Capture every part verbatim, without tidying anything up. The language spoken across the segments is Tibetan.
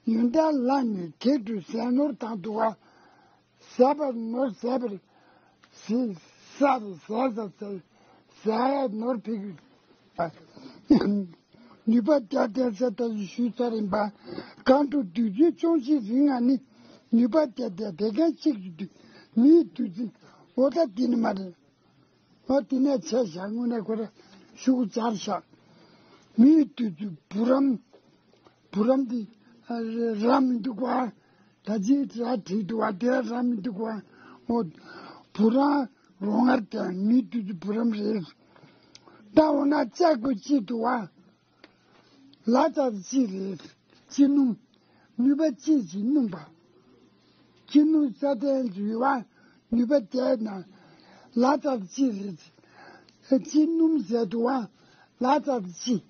ཡོན་ཏན་ལ་ནི་གེགས་གྲོལ་ཟས་ནོར་དང་དུ་བ། ཟས་པར་ནོར་ཟས་པར་ཟས་ཟ་རེ་ཟས་ཟ་ཟས་ཟས་ནོར་ཕིག་ནུས་པ་རྒྱ་ལྡན་ཟེར་ད་ཞུས་ཚར་ཡིན་པ། གང་དུ་དུས་ཚོད་ཅུང་ཞིག་རིང་ང་ནི་ནུས་པ་རྒྱ་ལྡན་དེ་གན་གཅིག་ཏུ་དུས་མིའི་དུས་ཚོད་འོ་ད་འདི་ནི་མ་རེད། འོ་དེ་ནས་ཆད་བཞག་དངོས་གནས་ཁོ་ར་ཤུགས་སྦྱར་བཞག་མིའི་དུས་ཚོད་བུ་རམ། བུ་རམ་འདི་ར་མི་འདུག་བ། ད་ཅི་ར་བྲིས་འདུག་བ་དེ་ར་མི་འདུག་བ། འོ་བུ་རམ་རོ་མངར་དེ་མི་དུས་ཚོད་བུ་རམ་རེད། ད་འོ་ན་ལྕགས་ཀྱུ་གཅིག་འདུག་བ། ལ་ཙག་གཅིག་རེད། ཅི་སྣུམ། ནུས་པ་གཅིག་གིས་སྣུམ་པ། ཅི་སྣུམ་ས་སྟེང་འཛུལ་བ། ནུས་པ་བརྒྱད་ན། ལ་ཙག་གཅིག་རེད། ཅི་སྣུམ་ཟེར་འདུག་བ། ལ་ཙག་གཅིག་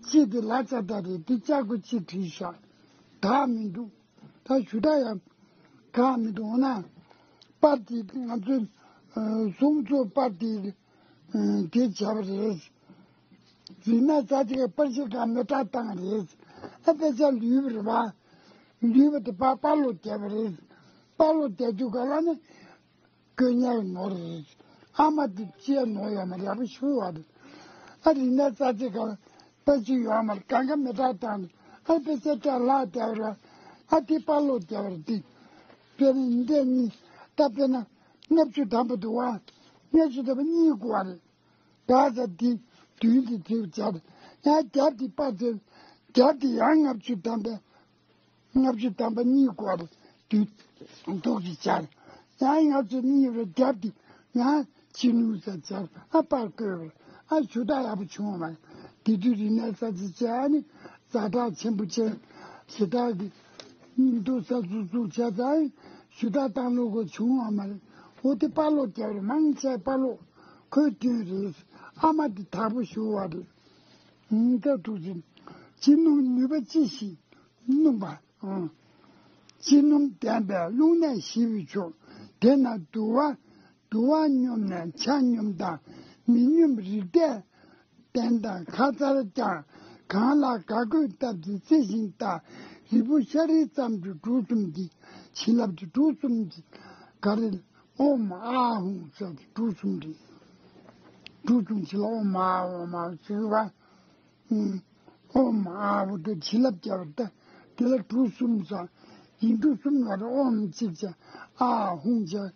གཅིག་དེ་ལ་ཙག་ད་རེད་དེ་ལྕགས་ཀྱུ་གཅིག་བྲིས་ཤག་དག་མི་འདུག་ད་ཞུ་དག་ཡང་དག་མི་འདུག་འོ་ན། པར་དེ་ང་ཚོས་གཟུངས་ཚོགས་པར་དེ་དེ་བྱས་པ་རེད། རིག་གནས་རྩ་ཆེ་གི་པར་ཤིང་གང་མེ་སྲེག་བཏང་རེད། ཨ་དཔེ་ཆ་ལུས་པ་རེད་བ། ལུས་པ་དེ་པ་པར་ལོག་བརྒྱབ་པ་རེད། པར་ལོག་བརྒྱབ་རྒྱུ་ག་ལ་ནི། དཀོན་གཉེར་ནོར་རེད། ཨ་མ་དེ་ཅི་ཡ་ནོར་ཡོད་མ་རེད་ཡག་པོ་ཞུ་བ་རེད། ཨ་རིག་གནས་རྩ་ཆེ་གང་པར་ཤིང་ཡོད་མ་རེད་གང་ག་མེ་སྲེག་བཏང་ནས་ཨ་དཔེ་ཆ་སྐྲ་ལག་བརྒྱབ་པ་རེད་བ། ཨ་དེ་པར་ལོག་བརྒྱབ་པ་རེད་དེ། དཔེར་ན་འདི་གཉིས་ད་དཔེར་ན་ལྔ་བཅུ་ཐམ་པ་འདུག་བ། ལྔ་བཅུ་ཐམ་པ་གཉིས་དགོས་བ་རེད། ད་ས་འདི་བདུན་གྱི་ཚིག་སྦྱར། ཡང་རྒྱབ་ཀྱི་པ་དེ་རྒྱབ་ཀྱི་ཡང་ལྔ་བཅུ་ཐམ་པའི་ལྔ་བཅུ་ཐམ་པ་གཉིས་བསྐོར་བདུན་འདུག་ཅིག་སྦྱར། ཡང་ལྔ་བཅུ་གཉིས་པའི་རྒྱབ་ཀྱི་ཡང་ཅི་ནུས་ས་སྦྱར་ཨ་པར་བསྐོར་བར་ཨ་ཞུ་དག་ཡག་པོ་བྱུང་བ་མ་རེད། དེ་དུས་རིག་གནས་ས་ཅིག་བྱས་ཨ་ནི་ཛ་དྲག་ཆེན་པོ་ཆེ་ཞེ་དྲག་གི་སྙིང་སྟོབས་ས་ཚུགས་ཚུགས་བྱས་ཙང་ཞུ་དག་བཏང་ལུགས་གོ་བྱུང་བ་མ་རེད། འོ་དེ་པར་ལོག་རྒྱབ་རེད་མང་ཆེ་པར་ལོག་ཁོས་བསྟན་རེད། ཨ་མ་དེ་དག་པོ་ཞུ་བ་རེད། ད་ཐུགས་ཆེན། ཅི་སྣུམ་ནུས་པ་ཅི་ཞིག་སྣུམ་པ། ཅི་སྣུམ་ལྡན་པའི་རླུང་ནད་ཞི་བའི་མཆོག་དེ་ན་དུ་བ། དུ་བ་སྙོམས་ནས་ཆ་སྙོམས་དང་མི་སྙོམས་རིགས་གཏད་བསྟན་དང་ཁ་ཚར་ཀྱང་གང་ལ་ག་གོས་བཏབ་ཀྱི་རྩི་ཤིང་དང་རིལ་བུ་ཤ་རིལ་ཙམ་གྱི་གྲུ་གསུམ་གྱི་བྱིན་རླབས་ཀྱི་གྲུ་གསུམ་གྱི་ག་རེ་ཨོཾ་ཨཱཿཧཱུྃ་ཟེར་གྱི་གྲུ་གསུམ་རེད། གྲུ་གསུམ་བྱིན་རླབས་ཨོཾ་ཨཱཿཧཱུྃ་ཨོཾ་ཨཱཿཧཱུྃ་ཟེར་བ། ཨོཾ་ཨཱཿཧཱུྃ་དེ་བྱིན་རླབས་བརྒྱབ་པ་དེ་ལ་གྲུ་གསུམ་ཟེར། ཡིག་འབྲུ་གསུམ་ལ་ཨོཾ་གཅིག་བྱས་ཨཱཿཧཱུྃ་བྱས།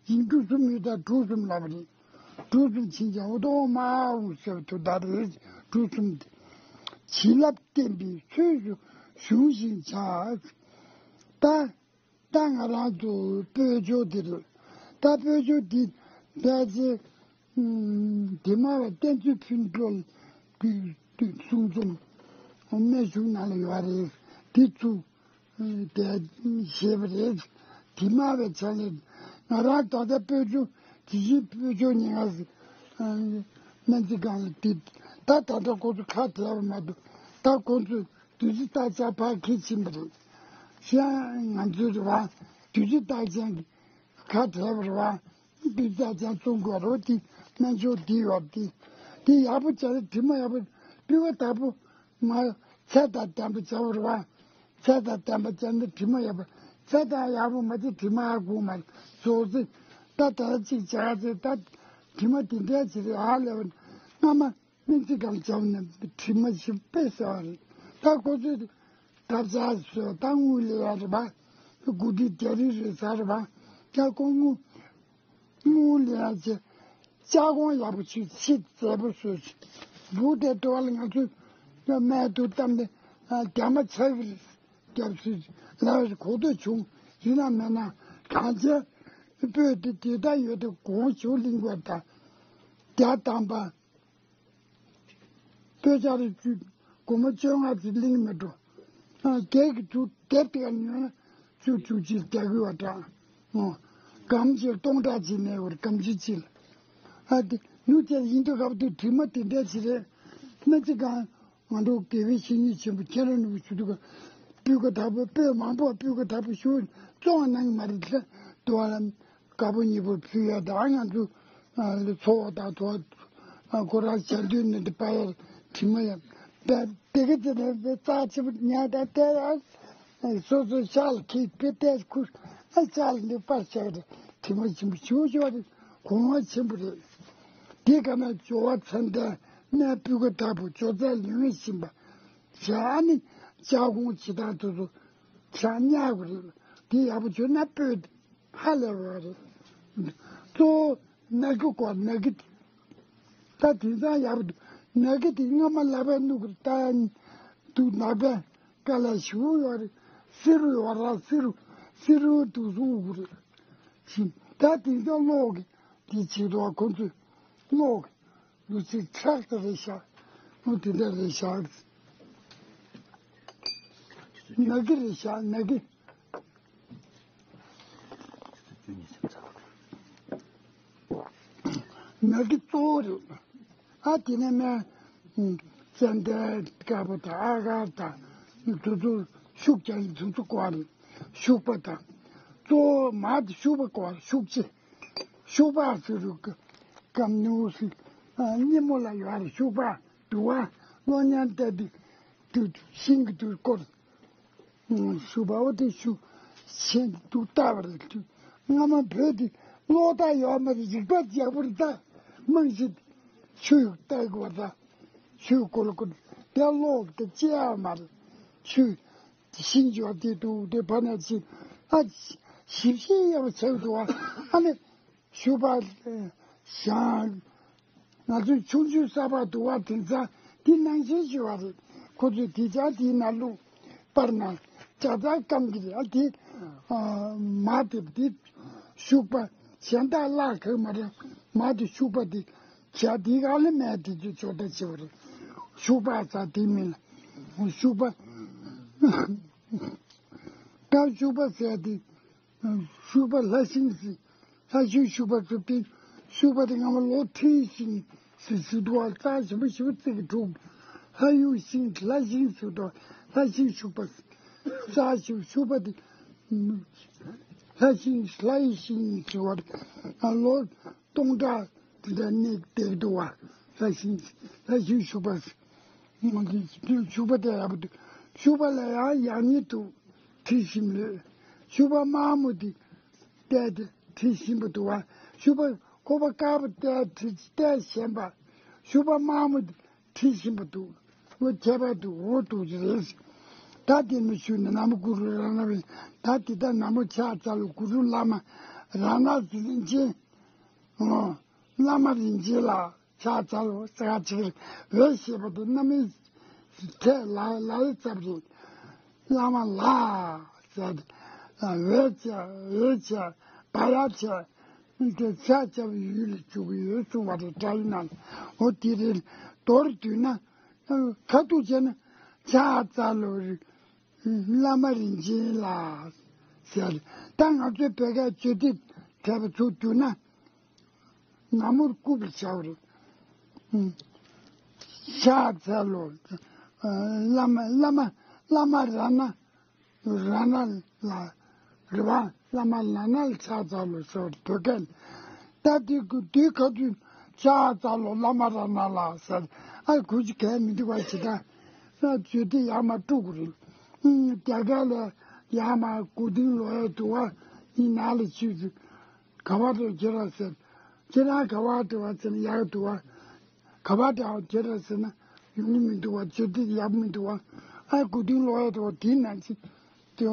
ཡིག་འབྲུ་གསུམ་ཡོད་ད་གྲུ་གསུམ་ལབ་པ་རེད། གྲུ་གསུམ་ཕྱིན་ཀྱང་འོ་ད་ཨོཾ་ཨཱཿཧཱུྃ་ཟེར་བ་དེ་ད་རེད། གྲུ་གསུམ་དེ། བྱིན་རླབས་བརྟན་པའི་ཚུལ་དུ་གཞུང་བཞིན་བྱ། ད་ད་ང་རང་ཚོ་སྤོས་ཆོག་དེ་རེད། ད་སྤོས་ཆོག་དེ་ཕལ་ཆེར་དེ་མ་བ་བསྟན་འཛིན་ཕུན་སྒྲོལ་གྱི་གསུང་རྩོམ་སྨན་གཞུང་ནང་ལ་ཡོད་རེད། དེ་ཚུར་དེ་ཞེས་པ་རེད། དེ་མ་བའི་ཆ་ནས་ང་རང་ད་ལྟ་སྤོས་ཆུ་དེ་བཞིན་སྤོས་ཆུ་ཉིན་ངག་སྨན་རྩིས་ཁང་ལ་བསྡད། ད་ད་ལྟ་ཁོ་ཚོ་ཁ་བྲལ་བ་མ་གཏོགས་ད་ཁོ་ཚོས་བདུད་རྩི་རྟ་ལྕག་ཕར་འཁྱེར་ཕྱིན་པ་རེད། གཞན་ང་ཚོའི་རེད་བ། བདུད་རྩི་རྟ་ལྕག་གི་ཁ་བྲལ་བ་རེད་བ། བདུད་རྩི་རྟ་ལྕག་བཙོང་དགོས་རེད་བ། དེ་སྨན་ཆུ་དེ་ཡོད་དེ། དེ་ཡག་པོ་བྱས་ན་དྲི་མ་ཡག་པོ་སྤུས་ཀ་དག་པོ། མ། ཚད་དང་ལྡན་པ་བྱ་བ་རེད་བ། ཚད་དང་ལྡན་པ་བྱས་ན་དྲི་མ་ཡག་པོ། ཚད་དང་ཡག་པོ་མ་བྱས་དྲི་མ་ཨ་དགོས་མ་རེད། བཟོ་རྩིས་ད་ད་ལྟ་གཅིག་བྱ་ཚེ་ད་དྲི་མ་དེ་འདྲ་ཅིག་རེད་ཨ་ལས་པ། སྔ་མ་སྨན་རྩིས་ཁང་བྱས་ན་དྲི་མ་ཞིག་དཔེ་ཟ་བ་རེད། ད་ཁོ་ཚོས་གྲབས་ཆག་བཟོས་ད་དངུལ་ལས་ཡག་རེད་བ། སྒོ་སྒྲིག་རྒྱ་རིགས་རེད་ཟ་རེད་བ། ད་ཁོ་དངུལ། དངུལ་ལེན་ཡག་ཆེ། ལྕགས་གོང་ཡག་པོ་ཆུ་ཆེ་མཛེས་པོ་བཟོས་ཆེ། སྦུག་དེ་ལྟོ་བ་ལ་ང་ཚོས་སྨན་དུ་བཏབ་ནས་རྒྱ་མ་ཆག་གི་རྒྱབ་སུ་ལ་གོ་ཐོས་བྱུང་། ཡིན་ན་མེད་ན་གང་ཆེ། སྤོས་དེ་དེ་ལྟར་ཡོད་དེ་གོང་ཞུ་གླིང་བར་དང་རྒྱ་དམ་པ། སྤོས་ཆ་རེ་བཅུ། སྒོར་མོ་བཅོ་ལྔ་ཙམ་གླིང་མི་འགྲོ། ཨ་རྒྱས་ཀྱི་དུ་དེབ་དེ་ག་ཉོས་ན་བཅུ་བཅུ་གཅིག་རྒྱག་གི་བ་དྲག་ཨོ། སྒམ་གཅིག་སྟོང་ཕྲག་གཅིག་ནས་བར་སྒམ་གཅིག་གཅིག་ལ། ཨ་དེ་ནུ་ཅེ་ཡིན་དུ་གབ་དུ་དྲི་མ་དེ་འདྲ་ཅིག་རེད། སྨན་རྩིས་ཁང་ང་འགྲོ་དགེ་བའི་བཤེས་གཉེན་ཆེན་པོ་ཁྱེད་རང་ནུ་ཞུ་དུ་ག་སྤུས་ཀ་དག་པོ་སྤོས་མང་པོ་སྤུས་ཀ་དག་པོ་ཞུ་བཙོང་བ་གནང་གི་མ་རེད་ལ་དུ་བ་ལ། དཀར་པོ་ཉེ་པོ་ཕུལ་ཡ་དང་ང་ཚོ་ཚོགས་དང་ཚོགས་ཁོ་རང་བྱ་འདུས་ནི་འདི་པ་ཡ་དྲི་མ་ཡ་དེ་ག་ཅི་ནས་རྩ་ཆེ་པོ་ཉག་དང་དེ་ཡ་ སོ་སོའི་ཕྱག་ལ་ཁྱེར་དཔེ་ལྟས་ཁུར། ཨ་ཕྱག་ལ་འདི་པར་བྱས་རེད། དྲི་མ་ཞིམ་པོ་ཞུ་ཞུ་བ་རེད། གོང་བ་ཆེན་པོ་རེད། དེ་ག་ན་སྦྱོར་བ་ཚན་ལྡན་སྨན་སྤུས་ཀ་དྲག་པོ་སྦྱོར་ཚན་ལུས་ངན་ཞིམ་པ། བྱས་ཨ་ནི་ལྕགས་གོང་ཇི་ལྟར་དུ་སུ་ཆག་ཉག་གི་རེད། དེ་ཡག་པོ་བྱུང་ན་སྤོས་ཧ་ལས་པ་རེད། གཙོ་བོ་ནག་གི་སྐོར་ནག་གི་དེ། ད་དེང་སང་ཡག་པོ་འདུག་ནག་གི་དེ་སྔ་མ་ལག་པས་བསྣུན་གི་ལྟ་ཡ་འདུག་ནག་པས་དཀའ་ལས་ཞེ་པོ་ཡོད་རེད། བསེ་རུ་ཡོད་ར་བསེ་རུ་བསེ་རུ་འདུག་སུ་དབུ་གུ་རེད། ཞིམ། ད་དེང་སང་གློག་གི་དེ་བྱེད་དོ་ཁོ་ཚོས་གློག་གི་ལུས་ཚིགས་ཁྲག་ཏུ་རེད་ཤག་ཨོ་དེ་འདྲ་རེད་ཤག་ནག་གི་རེད་ཤག་ནག་གི། ནག་གི་གཙོ་བོ་རེད། ཨ་དེ་ནས་སྨན་ཙན་དན་དཀར་པོ་དང་ཨ་གར་དང་དེ་ཚོ་ཤུགས་ཀྱང་དེ་ཚོ་དཀར་རེད། ཤུག་པ་དང་གཙོ་བོ་མ་དེ་ཤུག་པ་དཀར་ཤུག་ཅེ། ཤུག་པ་ཟེར་རུ་སྐམ་ནུ་སི་སྙེ་མོ་ལ་ཡོད་རེད། ཤུག་པ་དུ་བ་གློ་ཉན་བལྟས་ཏེ་དུ་ཤིང་གི་དུ་སྐོར། ཤུག་པ་འོ་དེ་ཤུག་ཆེན་དུ་ལྟ་བ་རེད། སྔ་མ་བོད་དེ་གློག་ད་ཡོད་མ་རེད། རིག་པ་རྒྱག་པོ་རེད། ད་རྨང་གཞི་ཆུ་ཡུག་ལྟ་དགོས་པ། ད་ཆུ་ཡུག་སྐོར་སྐོར་དེ་གློག་དེ་ཅི་ཡང་མ་རེད། ཆུ་ཤིང་ཆུ་བ་དེ་འདུག་དེ་བར་ན་ཅི་ཨ་ཞིབ་ཞིབ་ཡག་པོ་བྱེད་དགོས་པ། ཨ་ནི་ཤུག་པ་བཞག་ང་ཚོའི་ཆུང་ཆུང་གསར་པ་འདུག་པ། དེང་སང་དེ་ནང་བཞིན་ཞུ་བ་རེད། ཁོ་ཚོས་དེ་ཅག་དེའི་ནང་བླུགས་པར་ན་ཅག་ཙག་སྐམ་གྱི་རེད། ཨ་དེ་མ་དེ་དེ་ཤུག་པ་གཞན་དག་བརླག་གི་མ་རེད། མ་དེ་ཤུག་པ་དེ་བྱ་དེ་ག་ལ་མེད་དེ་ཚོ་ཅོག་ད་བྱེད་པ་རེད། ཤུག་པ་ཙག་དེ་མིན་ལ་ཤུག་པ་སྐབས་ཤུག་པ་ཟེར་དེ། ཤུག་པ་ལྷ་ཤིང་ཟེར། ལྷ་ཤིང་ཤུག་པ་གྲུབ་སྟེ། ཤུག་པ་དེ་སྔ་མ་ལོ་ཁྲི་ཤིང་ཟེར་ཞུ་འདུག་པ། རྩ་ཞིམ་པོ་ཞིམ་པོ་བརྩེགས་ཀྱི་གྲུབ། ལྷ་ཡུག་ཤིང་ལྷ་ཤིང་ཟེར་འདུག་ལྷ་ཤིང་ཤུག་པ་ཟེར། རྩ་ཞིམ་ཤུག་པ་དེ་ལྷ་ཤིང་ལྷ་ཡི་ཤིང་ཟེར་བ་ལོ་སྟོང་ཕྲག་དེ་འདྲ་གནས་བསྡད་འདུག་པ། ལྷ་ཤིང་ལྷ་ཤིང་ཤུག་པ་ཟེར། ཤུག་པ་དེ་ཡག་པོ་འདུག་ཤུག་པ་ལ་ཡང་ཡག་ཉེས་འདུག་དྲི་ཞིམ་ལོས། ཤུག་པ་དམར་མོ་དེ་བལྟས་ཏེ་དྲི་ཞིམ་པོ་འདུག་པ། ཤུག་པ་ཁོག་པ་དཀར་པོ་བལྟས་དྲི་བལྟས་ཞན་པ། ཤུག་པ་དམར་མོ་དེ་དྲི་ཞིམ་པོ་འདུག་འོ་ཁྱད་པར་འདུག་འོ་འདུག་ཅི་རེད། ད་དེ་མི་ཞུ་ནི་ན་མོ་གུ་རུ་རང་ན་བའི་ད་དེ་ད་ན་མོ་ཕྱག་འཚལ་ལོ་གུ་རུ་བླ་མ་རང་ན་ཟི་ལིང་ཆེན། བླ་མ་རིན་ཆེན་ལ་ཕྱག་འཚལ་ལོ་ཟེར་ག་ཅིག་རེད། འོད་ཞེས་པ་དེ་རྣམ་སྨིན་ཐད་ལ་ལའི་ཚབ་རེད། བླ་མ་ལ་ཟེར་ཏེ་འོད་ཆེ་འོད་ཆེ་བ་ཡ་ཆེ་དེ་ཕྱག་བྱ་བའི་ཡུལ་ལ་འཇུག་གི་ཡོད་གསུངས་པ་རེད། སྒྲ་ཡི་ནང་ལ་འོ་དེ་རེད། མདོར་བསྡུས་ན་ཁ་ཐུག་བྱས་ན་ཕྱག་འཚལ་ལོ་རེད། བླ་མ་རིན་ཆེན་ལགས་ཟེར། ད་ང་ཚོའི་བོད་སྐད་བརྗོད་བྲིས་དེབ་ཚུར་བསྒྱུར་ན་ན་མོར་བཀུག་པའི་ཆ་བོར་ཕྱག་འཚལ་ལོ། བླ་མ་བླ་མ་བླ་མ་ར་ན་ར་ན་ལ་རེད་བ། བླ་མ་ལ་ན་ལ་ཕྱག་འཚལ་ལོ་ཟེར་བ་བོད་སྐད། ད་དེ་དེའི་ཁ་ཐུག་ཕྱག་འཚལ་ལོ་བླ་མ་ར་ན་ལགས་ཟེར། ཨ་གུ་ཅི་གས་མི་འདུག་བ་ཞེ་དྲག་ཨ་བརྗོད་དེ་ཡར་མར་དཀྲུག་གི་རེད། ཨུམ་རྒྱ་གར་ལ་ཡར་མར་སྐུ་དྲིན་ལོག་ཡ་འདུག་བ། ཡིན་ན་ལ་ཆུ་ཚོད་ག་བ་འགྲོ་ཁྱེད་རང་ཟེར། ཁྱེད་རང་ག་བ་འགྲོ་བ་ཟེར་ན་ཡག་འདུག་བ། ག་བ་འགྲོ་ཁྱེད་རང་ཟེར་ན་ཡོང་གི་མི་འདུག་བ། བརྗོད་དེ་ཡག་མི་འདུག་བ། ཨ་སྐུ་དྲིན་ལོག་ཡ་འདུག་བ། དེ་ན་ཅི། དེ་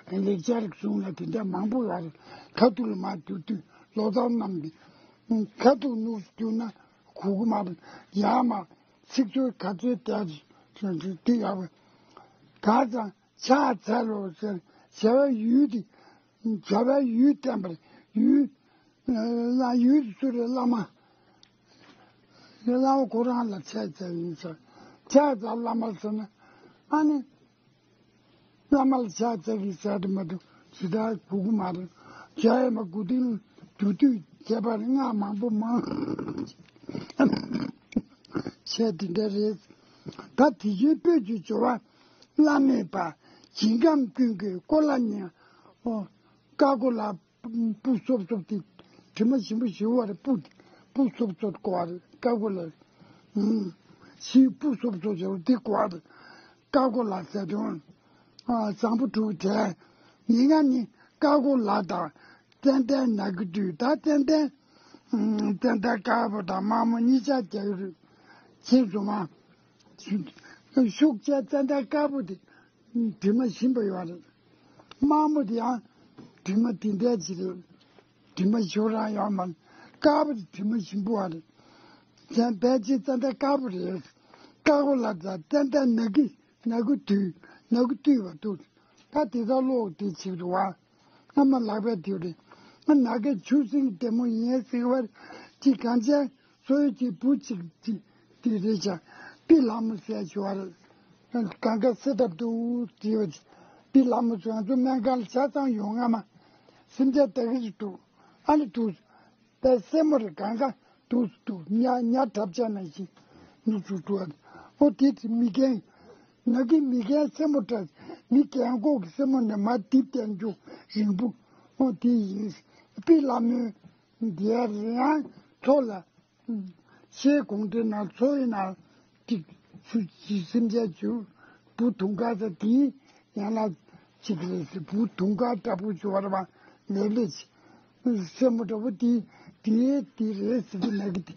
བ། ལེགས་སྦྱར་གྱི་གཞུང་ལ་དེ་འདྲ་མང་པོ་ཡོད་རེད། ཁ་ཐུག་ལ་མར་བསྒྱུར་དུས་ལོ་ཙཱ་རྣམས་ཀྱིས་ཁ་ཐུག་ནུབ་བསྒྱུར་ན་གོ་གི་མ་རེད། ཡར་མར་ཚིག་མཛོད་ག་ཚོད་བལྟས་ཀྱི་དེ་ཡག་པོ། ག་ཙམ་ཕྱག་འཚལ་ལོ་ཟེར་བྱ་བའི་ཡུལ་དེ་བྱ་བའི་ཡུལ་བསྟན་པར་ཡུལ་ལ་ཡུལ་དེ་སུ་རེད། བླ་མ། བླ་མ་ཁོ་རང་ལ་ཕྱག་འཚལ་ཡིན་ཟེར། ཕྱག་འཚལ་བླ་མ་ཟེར་ན་ཨ་ནི། བླ་མ་ལ་ཕྱག་འཚལ་གྱི་ཟེར་དུ་མ་འདུག་ཇི་ལྟར་གོ་གི་མ་རེད། བྱ་ཡི་མ་གོ་དུས་དུས་དུས་ཁྱད་པར་སྔགས་མང་པོ་མང་བྱས་དེ་འདྲ་རེད། ད་དེ་བཞིན་སྤོས་ཀྱི་སྦྱོར་བ་བླ་མེད་པ། བྱིན་རྐྱང་ཀུན་གྱི་སྐོར་ལ་ཉན། ཨོ། ཀ་ཀོ་ལ་སྤུ་སོབ་སོབ་དེ་དྲི་མ་ཞིམ་པོ་ཞིམ་པོ་བ་རེད། སྤུ་སྤུ་སོབ་སོབ་གོ་བ་རེད། ཀ་ཀོ་ལ་ཞིག་སྤུ་སོབ་སོབ་ཞིག་དེ་གོ་བ་རེད། ཀ་ཀོ་ལ་ཟེར་དོན། ཨ། བཟང་པོ་དྲུག་བྲལ། ཉེ་ང་ནི་ཀ་ཀོ་ལ་དང་ཙན་དན་ནག་གི་བདུད་ད་ཙན་དན། ཙན་དན་དཀར་པོ་དང་དམར་མོ་གཉིས་ཆ་རྒྱག་རུ་ཕྱིན་སོང་ང་། ཤུགས་ཆེ་ཙན་དན་དཀར་པོ་དེ་དྲི་མ་ཞིམ་པོ་ཡོད་རེད། དམར་མོ་དེ་ཡང་དྲི་མ་དེ་འདྲ་ཅིག་རེད། དྲི་མ་ཞིམ་རང་ཡོད་མ་རེད། དཀར་པོ་དེ་དྲི་མ་ཞིམ་པོ་བ་རེད། ཙན་ཕལ་ཆེར་ཙན་དན་དཀར་པོ་རེད། ཀ་ཀོ་ལ་དང་ཙན་དན་ནག་གི་ནག་གི་བདུད་ནག་གི་བདུད་བ་འདུག་ད་དེ་དག་ཀློག་དེ་ཆིག་རུ་བ། སྔ་མ་ལག་པའི་དེ་རེད། ང་ནག་གི་ཆུ་སྲིན་ལྟད་མོ་ཡིན་ཟེར་བར་ཅི་གང་ཅན་སོ་ཡོད་ཀྱི་བུ་གཅིག་ཅི་དེ་རེད་ཀྱང་པི་ལ་མོ་ཟེར་ཞུ་བ་རེད། གང་ག་སེ་ཐབ་ཏུ་དེ་བ་ཅི་པི་ལ་མོ་ཚོ་ང་ཚོ་སྨན་ཁང་ལ་ཆ་ཚང་ཡོང་ང་མ་སེམས་ཅན་ད་གི་ཅི་འདུག་ཨ་ནི་འདུག་པའི་སེན་མོ་རེ་གང་ག་འདུག་འདུག་ཉ་ཉ་གྲབ་ཆ་ན་ཞིག་ནུ་ཚུ་འགྲོ་བ་རེད། ཨོ་དེ་དེ་མི་རྒན་ནག་གི་མི་རྒན་སེན་མོ་གྲབ་མི་རྒན་གོག་གི་སེན་མོ་ནས་མ་དེབ་བསྟན་རྒྱུ་རིང་པོ་ཨོ་དེ་ཡིན། པི་ལ་མོའི་འདིར་ཡང་མཚོ་ལ་ཤེལ་གོང་གྲི་ནང་མཚོ་ཡི་ནང་གཅིག་ཆུ་གཅིག་སེམས་ཅན་ཆུ་བུ་དུང་དཀར་ས་དེའི་ཡན་ལག་གཅིག་རེད་ཟེར། བུ་དུང་དཀར་འདྲ་པོ་ཞུ་བར་བ་ལེབ་ལེབ་ཅིག་སེན་མོ་འདྲ་པོ་དེ་དེའི་དེ་རེད་ཟེར་གི་ནག་གི་དེ་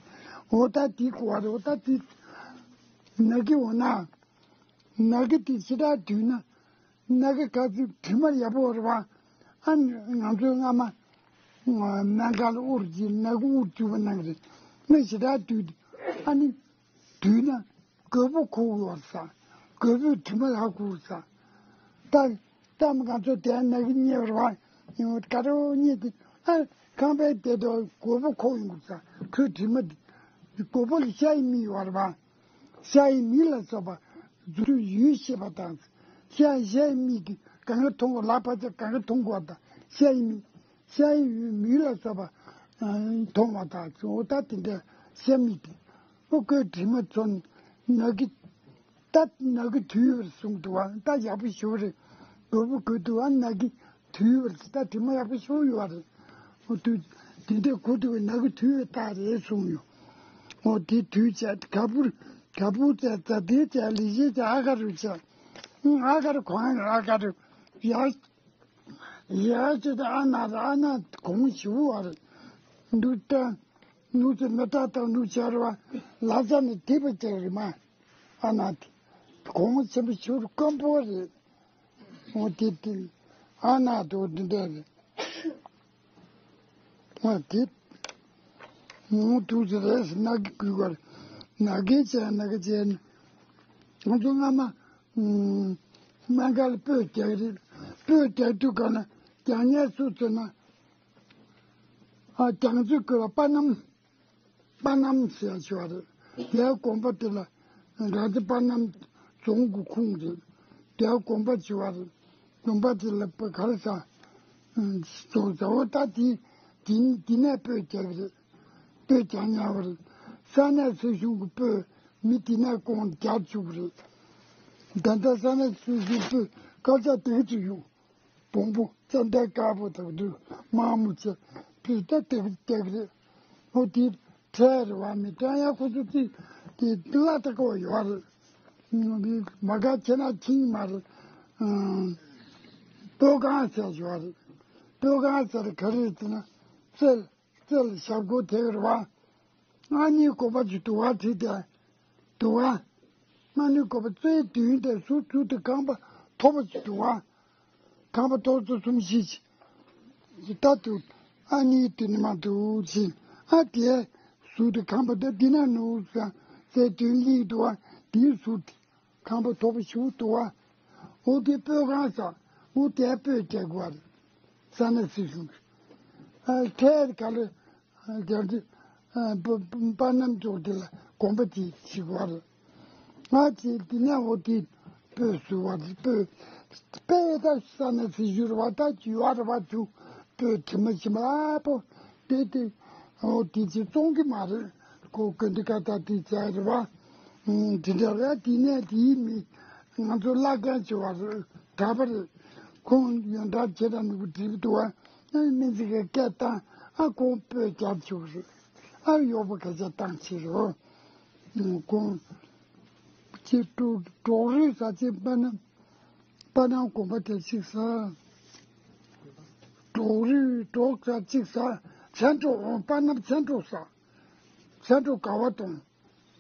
འོ་ད་དེ་གོ་བ་རེད། འོ་ད་དེ་ནག་གི་འོ་ན། ནག་གི་དེ་ཞེ་དྲག་དུས་ན། ནག་གི་ག་ཚོད་དྲི་མ་ཡག་པོ་རེད་བ། ཨ་ནི་ང་ཚོའི་སྔ་མ་སྨན་ཁང་ལ་དབུར་གྱིས་ནག་གི་དབུར་བཅུག་པ་ནང་རེད། ནག་ཞེ་དྲག་དུས་ཨ་ནི་དུས་ན་རྒོད་པོ་ཁུག་ཡོད་ས། རྒོད་པོའི་དྲི་མ་ཡག་ཁུག་ས། ད་ད་ང་ཚོ་དེ་ནག་གི་རྙེད་པ་རེད་བ། ཡང་དགའ་རོགས་རྙེད་དེ་ཨ་ཁང་པའི་དེ་དུ་རྒོད་པོ་ཁུག་ཡོང་གི་ས། ཁོའི་དྲི་མ་དེ་རྒོད་པོ་ལ་ཤ་ཡི་མིག་ཡོད་རེད་བ། ཤ་ཡི་མིག་ལ་སོགས་པ་རྫུ་འཕྲུལ་ཡུལ་ཤེས་པ་དང་། ཤ་ཤ་ཡི་མིག་གིས་གང་ག་མཐོང་གོ་ལ་ཕར་ཚུར་གང་ག་མཐོང་གོ་དང་ཤ་ཡི་མིག་ཤ་ཡི་མིག་ལ་སོགས་པ་མཐོང་བ་དང་འོ་ད་དེ་འདྲ་ཤ་མིག་དེ་ཨོ་ཁོའི་དྲི་མ་ཚོ་ནག་གི་ད་ནག་གི་དུས་བར་གསུངས་འདུག་བ། ད་ཡག་པོ་ཞུ་རེད། རྒོད་པོ་རྒོད་འདུག་བ་ནག་གི་དུས་བར་ད་དྲི་མ་ཡག་པོ་ཞུ་ཡོད་རེད། འོ་དུས་དེ་འདྲ་གོ་དུས་ནག་གི་དུས་བར་ད་རེད་གསུངས་ཡོད། འོ་དེ་དུས་བྱས་ག་པུར་ག་པུར་བྱས་ཛ་དེ་བྱས་ལི་ཤེ་བྱས་ཨ་ག་རུ་བྱས། ཨ་ག་རུ་གོང་ཨ་ག་རུ་ཡ། ཡ་ཅེ་ད་ཨ་ན་ར་ཨ་ན་གོང་ཞུ་བ་རེད། འདུག་ད་ནུ་ཚོ་མེ་ཏྲ་དང་ནུ་ཆར་བ་ལ་ས་ནི་དེ་བ་ཅེ་རེད་མ། ཨ་ན་དེ་གོང་ཆེན་པོ་ཞུ་རུ་སྐམ་པོ་རེད། འོ་དེ་དེ་ཨ་ན་དེ་འོ་དེ་འདྲ་རེད། ཨ་དེ་ངོ་ཐུག་ཚེ་རེས་ནག་གི་གུས་གར་ནག་གི་བྱས་ནག་གི་བྱས་ནས་ང་ཚོ་སྔ་མ་སྨན་ཁང་ལ་སྤོས་རྒྱག་རེད། སྤོས་རྒྱག་དུས་ག་ན་རྒྱག་ཉལ་སུ་ཚོད་ན་ཨ་རྒྱང་ཚོད་དགོས་པ་པ་སྣམ། པ་སྣམ་ཟེར་ཞུ་བ་རེད། དེའི་དགོན་པ་དེ་ལ་རང་བཙན་པ་སྣམ་རྫོང་གི་ཁོངས་རེད། དེའི་དགོན་པ་ཞུ་བ་རེད། དགོན་པ་དེ་ལ་པ་གར་ས་རྫོང་ཟ་འོ་ད་དེ་དེ་དེ་ནས་སྤོས་རྒྱག་གི་རེད། སྤོས་རྒྱག་ཉར་བ་རེད། ས་གནས་སྲིད་གཞུང་གི་སྤོས་མི་དེ་ནས་ཁོང་རྒྱག་བཅུག་གི་རེད། ད་ལྟ་ས་གནས་སྲིད་གཞུང་སྤོས་དཀར་ཆག་དེ་ག་ཅིག་ཡོད། བོང་བུ་ཙན་དན་དཀར་པོ་དང་དུ་དམར་མོ་བྱས་པི་ད་ཏེག་ཏེག་རེད། ཨོ་དེ་ཁྲལ་རེད་བ་མི་ཏྲ་ཡ་ཁོ་ཚོ་དེ་དེ་བླ་ད་ཀོ་ཡོད་རེད། མ་ག་ཁྱེད་ན་ཁྱིང་མ་རེད། སྤོས་ཁང་ཟེར་ཡོད་རེད། སྤོས་ཁང་ཟེར་ག་རེ་ཟེར་ན་རྩེ་རྩེ་ལ་ཞབས་སྒོ་དེ་རེད་བ། ཨ་ནི་གོ་པ་ཅིག་དུ་བ་བྲིས་ཏེ། དུ་བ། མ་ཎི་བཀོད་པ་རྩེ་བདུན་དེ་ཟུར་ཚུར་དུ་རྐང་པ་ཐོབ་པ་ཅིག་འདུག་བ། རྐང་པ་ཐོབ་ཚུར་གསུམ་བཞི་ཅིག་ད་དུ་ཨ་ནི་དུ་ནི་མ་འདུག་ཅིང་ཨ་དེ་ཟུར་དུ་རྐང་པ་དེ་འདི་ན་ནུ་ཟ་རྩེ་བདུན་གླིང་འདུག་བ། དེའི་ཟུར་དེ་རྐང་པ་ཐོབ་པ་ཞུ་འདུག་བ། འོ་དེ་སྤོས་ཁང་ཟ་འོ་དེ་སྤོས་རྒྱག་དགོས་བ་རེད། ས་གནས་སྲིད་གཞུང་གི་ཨ་ཁྲལ་ག་ལེ། རྒྱ་འདི་པ་པ་པ་སྣམ་ཚོགས་འདི་ལ་དགོན་པ་དེ་ཞིག་བར། ང་དེ་འདི་ནས་འོ་དེ་སྤོས་བཟོ་བ་རེད། སྤོས་སྤོས་ད་ས་ན་ཚི་ཞུ་ར་བ་ད་ཅི་ཡོད་ར་བ་ཚུ་སྤོས་དྲི་མ་ཞིམ་པོ་དེ་དེ་འོ་དེ་ཅི་བཙོང་གི་མ་རེད། ཁོ་ཀུན་ཏི་ཀ་ད་དེ་བྱས་ར་བ། དེ་འདྲ་ར་དེ་ནས་དེའི་མི་ང་ཚོ་བླ་རྒན་བྱེད་བ་རེད་གྲྭ་པ་རེད། ཁོང་ཡོན་བདག་བྱེད་དང་ནུ་བུ་འགྲིག་འདུག་བ། སྨན་རྩིས་ཀྱི་སྐད་བཏང་ཨ་ཁོང་སྤོས་རྒྱབ་བཅུག་རེད། ཨ་གཡོག་པོ་སྐད་ཆ་བཏང་ཕྱིར་རོ། ཁོང་ཅི་ཀྲོ་ཀྲོག་རེད་ཟ་ཅི་པ་ན། པ་ནམ་དགོན་པ་དེ་གཅིག་ཟ། འབྲོག་རུས་འབྲོག་ས་གཅིག་ཟ། མཚན་འབྲོག་འོང་པ་ནམ་མཚན་འབྲོག་ཟ། མཚན་འབྲོག་དགའ་བ་གཏོང་།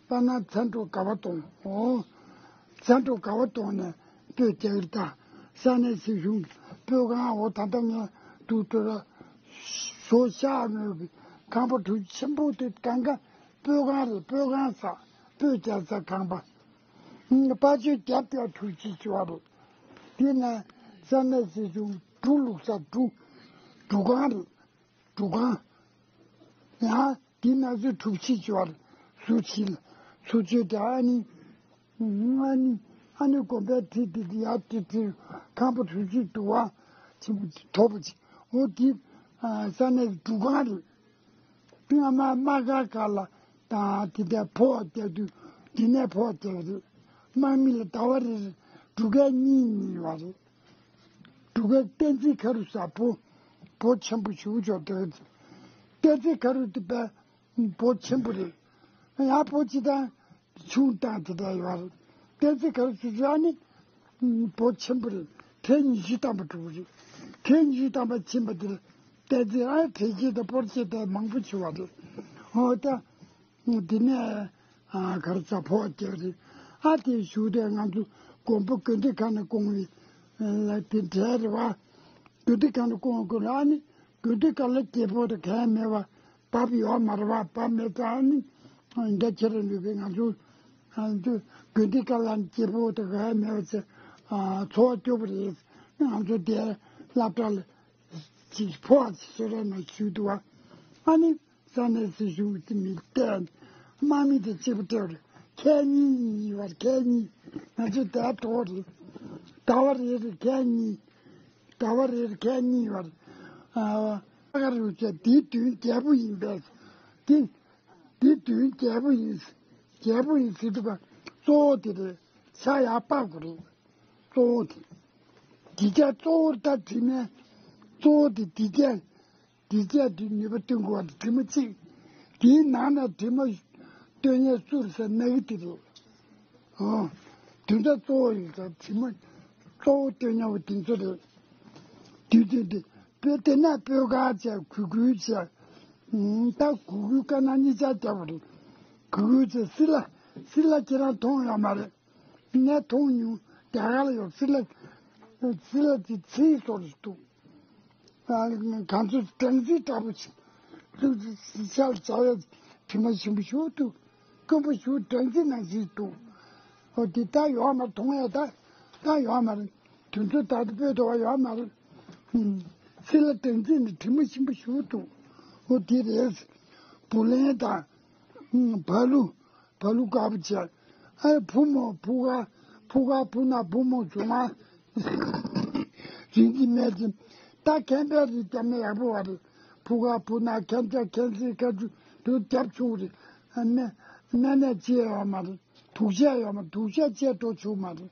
པ་ནམ་མཚན་འབྲོག་དགའ་བ་གཏོང་། འོ། མཚན་འབྲོག་དགའ་བ་གཏོང་ནས་སྤོས་རྒྱག་གི་རེད་ད། ས་གནས་སྲིད་གཞུང་སྤོས་ཁང་འོ་ད་ལྟ་ངས་འདུག་འགྲོ་ར། བཟོ་ཤག་མོད་ཀྱི་ཁང་པ་གྲུ་ཆེན་པོ་དེ་གང་ག་སྤོས་ཁང་རེད། སྤོས་ཁང་ཟ། སྤོས་རྒྱག་ས་ཁང་པ། པ་ཆོས་རྒྱབ་རྒྱབ་གྲུ་གཅིག་བྱས་པ་རེད། དེ་ནས་ས་གནས་སྲིད་གཞུང་འབྲུ་བླུགས་ས་འབྲུ། འབྲུ་ཁང་རེད། འབྲུ་ཁང་། ཡང་དེ་ནང་ཚོས་གྲུ་གཅིག་བྱས་པ་རེད། ཟུར་གཅིག་ལ་ཟུར་གཅིག་དེ་ཨ་ནི། ཨ་ནི། ཨ་ནི་དགོན་པའི་འཁྲིས་དེ་ཡར་དེ་དེ་ཁང་པ་གྲུ་གཅིག་འདུག་བ། ཆེན་པོ་མཐོ་པོ་ཅིག་འོ་དེ། ས་གནས་འབྲུ་ཁང་རེད། སྔ་མ་དམག་སྒར་ཁག་ལ་དང་དེ་འདྲ་ཕོགས་བརྒྱབ་དུས་དེ་ནས་ཕོགས་བརྒྱབ་རེད། དམག་མི་ལ་ཟླ་བ་རེར་འབྲུ་ཁལ་གཉིས་གཉིས་ཡོད་རེད། འབྲུ་ཁལ་བསྟན་འཛིན་ཁ་རུ་ཟ་བོ། བོ་ཆེན་པོ་ཞུ་ཆོག་འདུག་བསྟན་འཛིན་ཁ་རུ་དེ་བས་བོ་ཆེན་པོ་རེད། ཡང་བོ་ཅི་དང་ཆུང་དང་དེ་འདྲ་ཡོད་རེད། བསྟན་འཛིན་ཁ་རུ་ཟ་ནི་བོ་ཆེན་པོ་རེད། ཁལ་ཉི་ཤུ་ཐམ་པ་འགྲོ་གི་རེད། ཁལ་ཉི་ཤུ་ཐམ་པ་ཕྱིན་པ་དེ་ལ་བསྟན་འཛིན་ཨ་བྲེ་ཆེ་དང་སྤོར་ཆེ་དང་མང་པོ་བྱུང་བ་རེད། འོ་ད། དེ་ནས་ཨ་གར་ཚ་ཕོག་རྒྱག་རེད། ཨ་དེ་བཞུགས་དུས་ང་ཚོ་དགོན་པ་དགོན་སྡེ་ཁག་ནས་བསྐོང་བའི་ལ་དེ་འདྲ་རེད་བ། དགོན་སྡེ་ཁག་ནས་བསྐོང་བསྐོང་ཨ་ནི་དགོན་སྡེ་ཁག་ལ་སྐྱེས་ཕོ་དང་གང་ཡང་མེད་བ། བབ་ཡོད་མ་རེད་བ། བབ་མེད་ཙང་ཨ་ནི་འདྲ་ཁྱེད་རང་ལུས་པའི་ང་ཚོ་ཨ་ཚོ་དགོན་སྡེ་ཁག་ལ་སྐྱེས་ཕོ་དང་གང་ཡང་མེད་བ་ཚེ་འཚོ་བ་སྐྱོབ་པ་རེད། ང་ཚོ་དེ་སློབ་གྲྭ་ལ་ཅིག་ཕོ་བ་ཅིག་བཟོ་རོགས་གནང་ཞུས་འདུག་བ། ཨ་ནི། ས་གནས་སྲིད་གཞུང་གི་མི་བསྟན། དམག་མི་དང་གཅིག་པ་སྤྲད་རེད། ཁལ་གཉིས་གཉིས་ཡོད་རེད། ཁལ་གཉིས། ང་ཚོ་དེ་གྲོགས་རེད། ཟླ་བ་རེ་རེ་ཁལ་གཉིས། ཟླ་བ་རེ་རེ་ཁལ་གཉིས་ཡོད་རེད། ཨ་ཨ་ག་རེ་བྱས་དེའི་མདུན་རྒྱལ་པོ་ཡིན་པས། དེ་དེའི་མདུན་རྒྱལ་པོ་ཡིན། རྒྱལ་པོ་ཡིན་ཟེར་དུས་ག་གཙོ་བོ་དེ་རེད། ཤ་ཡག་པགས་པོ་རེད། གཙོ་བོ་དེ། དེ་རྒྱ་གཙོ་བོར་ལྟ་དྲི་མེད། གཙོ་བོ་དེ་དེ་རྒྱ། དེ་རྒྱ་དེ་ནུས་པ་སྟོན་དགོས་པ་དེ་དྲི་མ་གཅིག་དེའི་ནང་ན་དྲི་མ་སྟོན་ཡས་གཙོ་བོ་ཟེར་ན་གི་དེ་རེད། ཨོ། དོན་དག་གཙོ་བོ་ཡིན་ཙང་དྲི་མ་གཙོ་བོ་སྟོན་ཡས་པ་དེ་ཚོ་རེད། དུས་དུས་དེ་དཔེ་དེ་ན་སྤོས་ཀ་བྱས་གུ་གུལ་བྱས། ད་གུ་གུལ་དཀར་ནག་གཉིས་ཆར་བརྒྱབ་པ་རེད། གུ་གུལ་བྱས་སི་ལ། སི་ལ་ཁྱེད་རང་མཐོང་ཡོད་མ་རེད། ངས་མཐོང་མྱོང་། རྒྱ་གར་ལ་ཡོད། སི་ལ། སི་ལ་དེ་ཚིག་སོགས་རེད་འདུག་ཨ་གང་ཚོད་སྦྲང་རྩི་འདྲ་པོ་ཅིག་ལུག་ཅིག་ཤར་བྱ་བའི་དྲི་མ་ཞིམ་པོ་ཞིག་འདུག་དཀོན་པོ་ཞིག་སྦྲང་རྩི་ནང་བཞིན་འདུག་འོ་དེ་ད་ཡོད་མ་རེད། མཐོང་ཡ་ད་ད་ཡོད་མ་རེད། དུས་ཚོད་ད་ལྟ་སྤོས་དོ་བ་ཡོད་མ་རེད། ཨུམ། སི་ལ་སྦྲང་རྩི་ནི་དྲི་མ་ཞིམ་པོ་ཞིག་འདུག་འོ་དེ་རེད། བུ་ལོན་དང་། ཨུམ། བ་ལུ། བ་ལུ་དཀར་པོ་བྱས། ཨེ་བུ་མོ་བུ་ག་བུ་ག་བུ་ན་བུ་མོ་བྱུང་ང་། རིན་གྱི་མེད་ཅིང་། ད་མཁན་པའི་རིགས་ཀྱང་མེད་ཡག་པོ་བ་རེད། བུ་ག་བུ་ན་མཁན་ཆ་མཁན་སྲིད་བཀའ་བརྒྱུད་དུ་རྒྱབ་ཆུག་རེད། ཨ་ནེ་ནེ་ནེ་ཅི་ཡོད་མ་རེད། དུག་ཤ་ཡོད་མ་དུག་ཤ་ཅེས་འགྲོ་ཆུག་མ་རེད།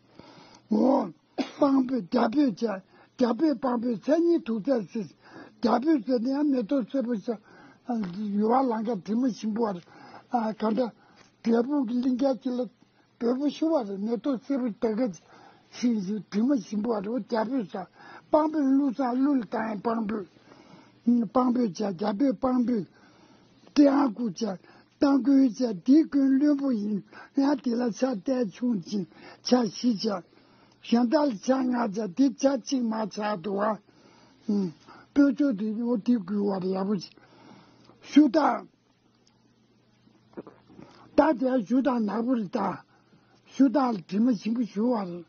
འོ། སྤང་སྤོས་རྒྱ་སྤོས་བྱས། རྒྱ་སྤོས་སྤང་སྤོས་མཚན་ཉིད་དུག་རྫས་སྲིད། རྒྱ་སྤོས་ཟེར་ནས་ཡང་མེ་ཏོག་སེར་པོ་ཤ། ཡུ་བ་ལང་ཀ་དྲི་མ་ཞིམ་པོ་བ་རེད། ཨ་ག་འདྲ། འབྲས་བུ་གི་གླིང་ག་ཅིག་ལ་འབོལ་པོ་ཤུ་བ་རེད། མེ་ཏོག་སེར་པོ་ད་ག་ཞིག་ཞིག་དྲི་མ་ཞིམ་པོ་བ་རེད། འོ་རྒྱ་སྤོས་ཟ། སྤང་སྤོས་བླུགས་ས་བླུགས་ལ་བཏང་ཡང་སྤང་སྤོས། སྤང་སྤོས་བྱས་རྒྱ་སྤོས་སྤང་སྤོས། སྤྲེའུ་སྐུ་བྱས་སྤྲང་སྐུའི་བྱས་འདི་ཀུན་བློན་པོ་ཡིན། ཡང་དེ་ལ་ཆ་གཏད་ཆུང་ཅིང་ཆ་བཞི་བྱས། གཞན་དག་ལ་ཆ་ལྔ་བྱས་འདི་ཆ་གཅིག་མ་ཆགས་འདུག་བ། སྤོས་ཆོག་འདི་འོ་འདི་དགོས་བ་རེད། ཡག་པོ་བྱས། ཞུ་དང་། ད་དེ་ཞུ་དང་ནག་པོ་རེད་ད། ཞུ་དང་ལ་དྲི་མ་ཞིམ་པོ་ཞུ་བ་རེད།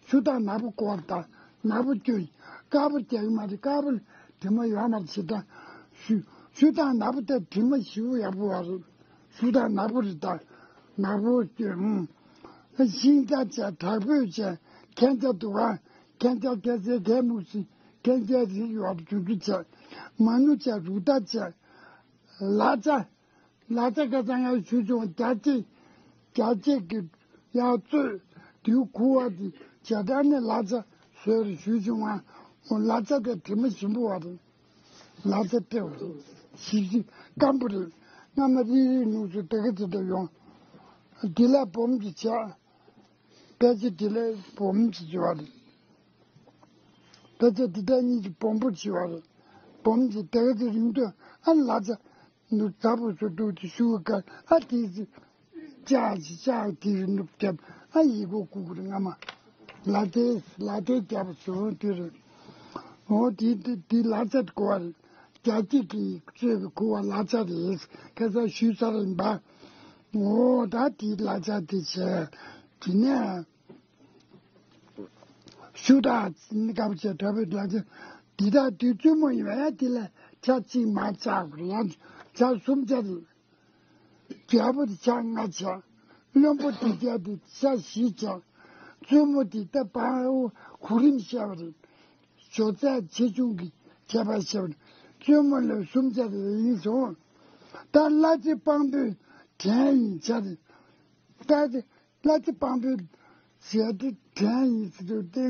ཞུ་དང་ནག་པོ་བསྐོར་ད་ནག་པོ་སྐྱོན། དཀར་པོ་རྒྱག་གི་མ་རེད། དཀར་པོ་ལ་དྲི་མ་ཡོད་མ་རེད་ཞེ་དྲག་ཞུ། ཞུ་དང་ནག་པོ་དེ་དྲི་མ་ཞིམ་པོ་ཡག་པོ་བ་རེད། ཞུ་དང་ནག་པོ་རེད་ད། ནག་པོ་སྐྱོན། ཤིང་རྟ་བྱས་དྲག་པོས་བྱས་མཁན་ཆ་འདུག་ག་མཁན་ཆ་སྐྱ་སེར་གད་སྨུག་སྲིན་མཁན་ཆའི་རིགས་ཡོད་རྒྱུ་རྒྱུ་བྱས། མ་ནུ་བྱས་རུ་ད་བྱས། ལ་ཙ། ལ་ཙ་ཀ་ཙ་ཡང་ཞུ་བྱུང་། རྒྱ་ཅིག་རྒྱ་ཅིག་གི་ཡང་གཙོས་དུས་ཁུ་བ་དེ་བྱ་དྲ་ནས་ལ་ཙ་བཟོས་རེ་ཞུ་བྱུང་བ། ལ་ཙ་དེ་དྲི་མ་ཞིམ་པོ་བ་རེད། ལ་ཙ་སྤྲེའུ་རེད། ཞིབ་ཞིབ་སྐམ་པོ་རེད། སྔ་མ་རིལ་རིལ་ནུག་ཚོ་དེ་ག་ཚོད་དུ་ཡོང་། དེ་ལས་སྦོམ་གྱི་བྱ། དཔེ་ཆ་དེ་ལས་སྦོམ་གྱི་བྱ་བ་རེད། ལ་ཆ་འདི་དག་གཉིས་ཀྱི་སྦོམ་པོ་བྱེད་པ་རེད། སྦོམ་གྱི་དེ་ག་ཚོད་རིང་དུ་ཨ་ལ་ཆ་ནུབ་ཚ་པོ་སུ་འདུག་དེ་ཤུ་ག་ཨ་དེ་ཚོ་ལྕགས་ཀྱི་ལྕགས་དེ་རུ་ནུབ་བརྒྱབ་ཨ་ཡི་གོ་ཀུ་ཀུ་རེ་ང་མ་ལ་དེ་ལ་དེ་བརྒྱབ་སོང་དེ་རེད། འོ་དེ་དེ་དེ་ལ་ཆ་གོ་བ་རེད། རྒྱ་སྐྱེད་ཀྱི་གཙོས་པའི་ཁུ་བ་ལ་ཆ་རེད། ཁ་སང་ཞུས་ཚར་ཡིན་པ། འོ་ད་དེ་ལ་ཆ་དེ་བྱས་དེ་ནས། ཤུ་དག་ནི་དཀར་པོ་ཆེ་དྲག་པོའི་ལ་ཆ་འདི་དག་དུས་བཙུན་མོ་ཡིན་པ་ཡང་དེ་ལ་ཆ་གཅིག་མ་ཆག་པར་ཡང་ཆ་གསུམ་ཆ་རེད། རྒྱལ་པོ་དེ་ཆ་ལྔ་ཆག། བློན་པོ་དེ་ཆ་དེ་ཆ་བཞི་ཆག། བཙུན་མོ་དེ་ལྟ་བ་གོ་རིམ་བཤད་པ་རེད། ཇོ་ཚད་ཆེ་ཆུང་གི་ཁྱད་པར་བཤད་པ་རེད། བཙུན་མོ་ལ་གསུམ་ཆ་རེད་ཡིན་སོང་། ད་གླ་རྩི་སྤང་པོའི་བྲན་ཡིན་ཆ་རེད། ད་དེ། གླ་རྩི་སྤང་པོའི་ཟས་དེ་བྲན་ཡིན་ཟེར་དུས་ཏེ་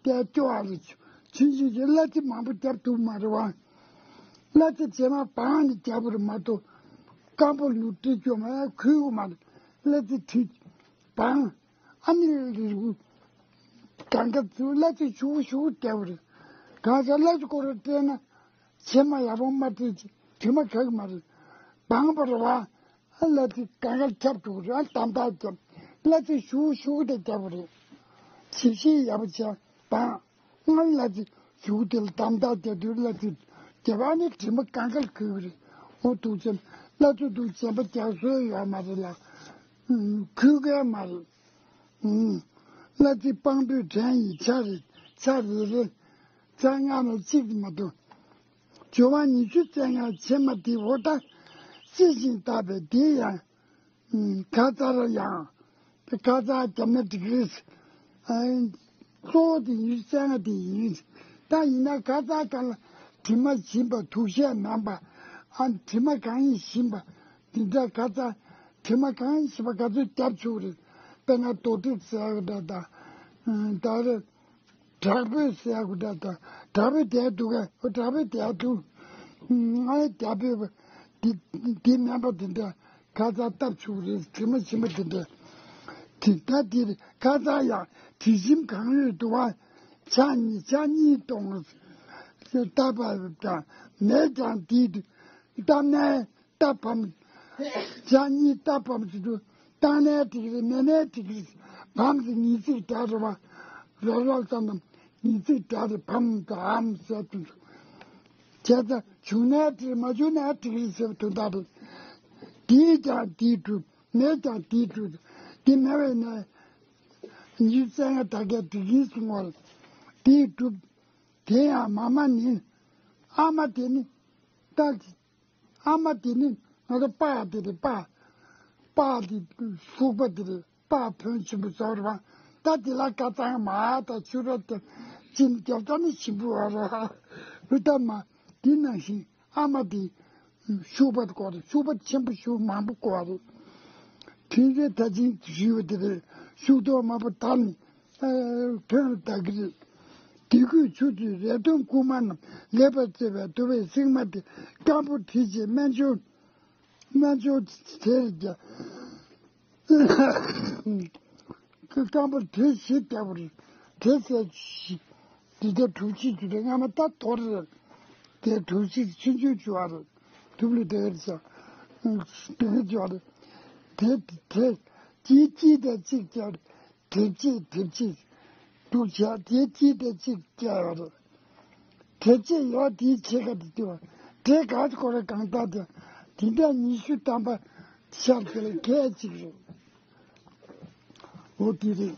ཏེ་སྐྱོ་བ་རེད། ཆུང་ཆུང་གི་གླ་རྩི་མང་པོ་བརྒྱབ་ཐུབ་མ་རེད་བ། གླ་རྩི་རྗེས་མ་སྦང་ནས་བརྒྱབ་པ་རེད་མ་གཏོགས་སྐམ་པོ་ལུག་སྤྲེལ་སྐྱོ་མ་ཡང་ཁུལ་གོ་མ་རེད། གླ་རྩི་དྲི་སྦང་ཨ་ནི་རེ་རེ་གུ་གང་ག་ཚུ་གླ་རྩི་ཞུ་ཞུ་བརྒྱབ་པ་རེད། གང་ཟག་གླ་རྩི་སྐོར་ར་སྤྲད་ན་ཕྱེ་མ་ཡག་པོ་མ་སྤྲད་ཅིག་དྲི་མ་ག་གི་མ་རེད། སྦང་པ་རེད་བ། ཨ་གླ་རྩི་གང་ག་ཁྱབ་འགྲོ་གི་རེད། ཨ་དམ་དག་རྒྱབ། གླ་རྩི་ཞུ་ཞུ་དེ་རྒྱབ་པ་རེད། ཞིབ་ཞིབ་ཡག་པོ་བྱས་སྦང་། ང་གླ་རྩི་ཞུ་དེ་ལ་དམ་དག་རྒྱབ་དུས་གླ་རྩི་རྒྱབ་ཨ་ནི་དྲི་མ་གང་ག་ལ་གོས་གི་རེད། འོ་འདུག་ཙམ་གླ་རྩི་འདུག་གཞན་པ་རྒྱག་སྲོལ་ཡོད་མ་རེད་ལ། གོས་གི་མ་རེད། གླ་རྩི་སྤང་པོའི་བྲན་ཡི་ཆ་རེ་ཆ་རེ་རེ་ཆ་ལྔ་ནས་གཅིག་མ་གཏོགས། སྦྱོར་བ་ཉི་ཤུ་རྩ་ལྔའི་ཕྱེ་མ་དེ་འོ་ད་རྩི་ཞིང་བཏབ་པས་དེ་ཡང་ཁ་ཚར་ཡང་ཁ་ཚར་བརྒྱབ་ན་འགྲིག་རེད། གཙོ་བོ་དེ་ཉི་ཤུ་རྩ་ལྔ་དེ་ཡིན། ད་ཡིན་ན་ཁ་ཚར་གང་ལ་དྲི་མ་ཞིམ་པ་དུག་ཤད་མང་པ་ཨ་དྲི་མ་གང་ཡིན་ཞིམ་པ་འདི་འདྲ་ཁ་ཚར་དྲི་མ་གང་ཡིན་ཞིམ་པ་ག་ཚོད་བརྒྱབ་ཆོག་རེད། དཔེར་ན་རྡོ་ཏྲི་ཟེར་བ་འདྲ་དང་ད་རེད། དྲག་པོའི་ཟས་གོ་འདྲ་དང་དྲག་པོའི་དལ་འདུག་ག་དྲག་པོའི་དལ་འདུག་ང་ཡི་དལ་པོའི་འདི་འདི་སྨན་པ་དེ་འདྲ་ཁ་ཚ་བཏབ་ཆུག་རེད། དྲི་མ་ཞིམ་པ་དེ་འདྲ་དེ་ད་དེ་ཁ་ཚ་ཡང་དྲི་ཞིམ་གང་ཡོད་འདུག་བ། ཆ་གཉིས་ཆ་གཉིས་གཏོང་བཏབ་པ་དང་མེད་ཀྱང་དེ་བཏབ་ནས། རྟ་བམ། བྱ་གཉིས་རྟ་བམ་ཞིག་ཏུ་བཏང་ནའི་འགྲིག་རེད་མེད་ནའི་འགྲིག་རེད། བམ་ཟེར་ཉིས་ཚིག་སྒྲ་རེད་བ། རོ་རོག་ཙམ་དང་ཉིས་ཚིག་སྒྲ་རེད་བམ་དང་བམ་ཟེར་དུ་འདུག་བྱས་ཙང་བྱུང་ནའི་འགྲིག་རེད་མ་བྱུང་ནའི་འགྲིག་རེད་ཟེར་བ་དོན་དག་རེད། དེས་ཀྱང་དེས་གྲུབ་མེད་ཀྱང་དེས་གྲུབ་དེ་མེད་པས་ན་ཉིས་བཙན་ཡ་ད་གའི་འགྲིག་གིན་སོང་བར་དེས་གྲུབ། དེ་ཡང་མ་མ་ནི་ཨ་མ་དེ་ནི་རྟགས་ཨ་མ་དེ་ནི་ང་ཚོ་པཱ་དེ་རེད་པཱ། པཱ་དེ་ཤུག་པ་དེ་རེད་པཱ་ཕོན་ཆེན་པོ་ཟོ་རེད་བ། ད་དེ་ལ་ཀ་ཚང་མ་ད་ཆུ་ར་དེ་ཅིན་རྒྱབ་ད་ནི་ཞིམ་པོ་བ་རེད་བ། རུ་ད་མ་དེ་ནང་བཞིན་ཨ་མ་དེ་ཤུག་པ་དེ་གོ་རེད་ཤུག་པ་ཆེན་པོ་ཤུག་མང་པོ་གོ་བ་རེད། དེ་རེད་ད་ཅིན་ཞུས་པ་དེ་རེད་ཤུག་ཏོ་མང་པོ་ད་ནི། ཕན་རུ་བདག་གི་རེད། དེ་གུས་ཆུ་ཚོད་རེ་སྟོན་རྐུན་མ་རྣམས་ལེགས་པར་བཙལ་བའི་དུ་བའི་སྲིང་མ་དེ་སྐམ་པོ་དྲི་ཞིམ་སྨན་ཆུང་སྨན་ཆུང་དེར་རྒྱ་སྐམ་པོ་དྲི་ཞིམ་རྒྱག་པ་རེད། དེ་ཟས་ཞིག་དེ་དེ་གྲུབ་ཆེན་གྱི་རེད་སྔ་མ་ད་དོར་རེད། དེ་གྲུབ་ཆེན་ཆུང་ཆུང་བྱུང་བ་རེད། ཐུབ་ལུས་དེར་ཟ་དེ་བྱུང་བ་རེད། དེ་དེ་གཅིག་གཅིག་དང་གཅིག་བརྒྱབ། དེབ་ཅིག་དེབ་ཅིག་འདུག་བྱས་དེ་གཅིག་དེ་གཅིག་བསྐྱལ་ཡོད་རེད། དེབ་ཅིག་ཡོད་དེའི་ཕྱེད་ཀ་དེ་དུས་དེ་ག་སྐོར་གང་ལྟར་དེ་དེ་འདྲ་ཉི་ཤུ་ཐམ་པ་ཤར་དེ་ལ་གས་གཅིག་རེད། འོ་དེ་རེད།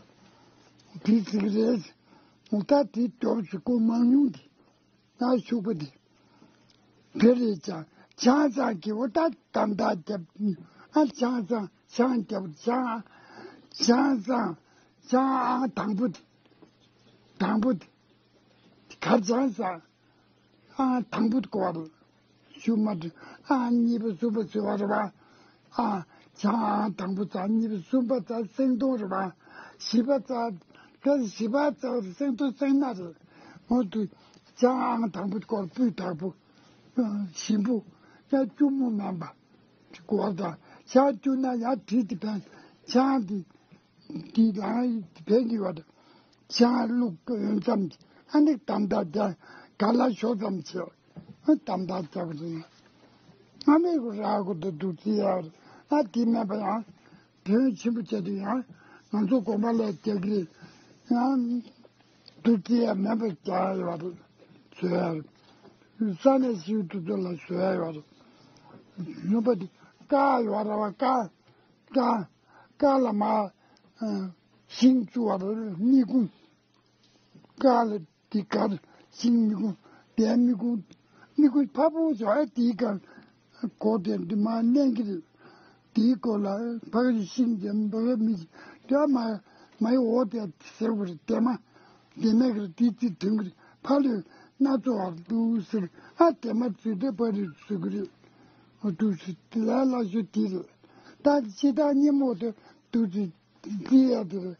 དེ་ཅིག་རེད། འོ་ད་དེ་སྟོབས་ཤིག་གོ་མང་ཉུང་དེ། ན་ཤུག་པ་འདི། དེ་རེད་ཀྱང་ཆང་ཚང་གི་འོ་ད་དམ་དག་རྒྱབ། ཨ་ཆང་ཚང་ཆང་རྒྱབ་ཆང་ཆང་ཚང་ཆང་ཨང་དང་པོ་འདི། དང་པོ་འདི། གར་ཆང་ཚང་ཨང་དང་པོ་འདི་གོ་བ་རེད། ཤུག་མ་འདི་ཨང་གཉིས་པ་གསུམ་པ་ཟེར་བ་རེད་བ། ཨ། ཆང་ཨང་དང་པོ་ཚར་གཉིས་པ་གསུམ་པ་ཚར་སེང་གདོང་རེད་བ། བཞི་པ་ཚར། ད་བཞི་པ་ཚར་སེང་གདོང་སེང་སྣ་རེད། འོ་དུ། ཆང་ཨང་དང་པོ་སྐོར་སྤུས་དག་པོ། ཞིམ་པོ། ཡང་སྐྱུར་མོ་མིན་པ། སྐོར་དང་ཆང་སྐྱུར་ན་ཡང་དྲི་དེ་ཕན། ཆང་དེ། དེ་ལའང་ཕན་གྱི་བ་དང་། ཆང་བླུགས་འོན་ཙམ་གྱི་ ཨ་ནི་དམ་དྲག་རྒྱག་ག་ལ་ཞོ་ཙམ་བྱེད། ཨ་དམ་དྲག་རྒྱག་པ་རེད། ཨ་མི་གུ་ར་གུ་དུ་འདུག་ཅི་ཡ་རེད། ཨ་དེ་མེད་པ་ཡང་དོན་ཆེན་པོ་བྱེད་དུ་ཡང་ང་ཚོ་དགོན་པ་ལ་རྒྱག་གི་རེད། ཡང་འདུག་ཅི་ཡ་མེད་པ་རྒྱག་ཡ་ཡོད་རེད། བཟོ་ཡ་རེད། ས་གནས་སྲིད་འདུ་ཚོ་ལ་བཟོ་ཡ་ཡོད་རེད། ཡོད་པ་དེ་ཀ་ཡོད་རེད་བ། ཀ་ཀ་ཀ་ལ་མ་ཤིང་བཙུགས་པ་རེད། སྨི་གུང་། ཀ་ལ་དེ་གར་ཤིང་སྨི་གུང་། དེ་སྨི་གུང་། སྨི་གུང་ཕ་བུ་ཚོ་ཨ་དེའི་གར་གོ་དེ་འདི་མ་གནས་ཀྱི་རེད། དེའི་སྐོར་ལ་ཕ་གི་ཤིང་དེ་འབག་མི་དེ་མ་མ་ཡི་འོ་དེ་ཟེར་བ་རེད། དེ་མ་དེ་མ་གི་རེད། དེ་ཅི་དུང་གི་རེད། ཕ་ལོས་སྣ་ཚོགས་བར་འདུག་ཟེར། ཨ་དེ་མ་ཚུལ་དེ་པ་རེད་ཟེར་གི་རེད། འོ་འདུག་ཟེར། དེ་ལ་ལ་ཞུ་དེ་རེད། ད་ཕྱི་ཐག་ཉིན་མོ་དེ་འདུག་ཟེར། རྩི་ཡ་དེ་རེད།